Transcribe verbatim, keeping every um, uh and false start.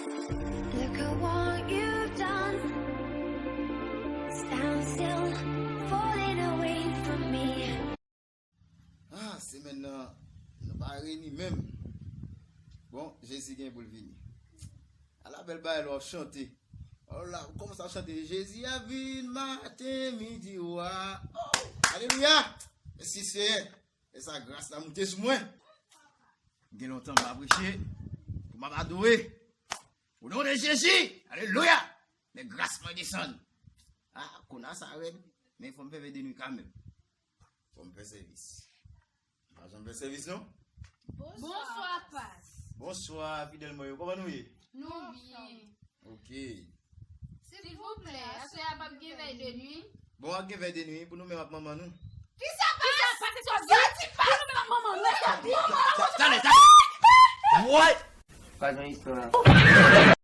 Look at what you've done. Stand still, falling away from me. Ah, semèn nan, nou pa reyini menm. Bon, Jezi gen pou l vini. Ala bèl bagay lè w ap chante. Oh la, ou kòmanse ap chante, Jezi a vin maten, midi, wa. Oh, alelouya! Mèsi Seyè. E sa, gras la moute sou mwen. Gen lontan m pa preche, pou m ap adore. O non de Jezi, alelouya. Men gras mwen desann. Ah, kona sa rèd, men fò m fè vè de nwi kanmenm. Fò m fè sèvis. M pa janm fè sèvis non. Bonswa, Pas. Bonswa, fidèl mwen yo. Kòman nou ye? Nou byen. Ok. Silvouplè, aswè a p ap gen vèy de nwi? Bon, w ap gen vèy de nwi pou nou menm ak manman nou. Kisa Pas? Kisa Pas? Sa di Pas? Pou nou menm ak manman nou, sa di? Talè, talè. What? Pa gen istwa.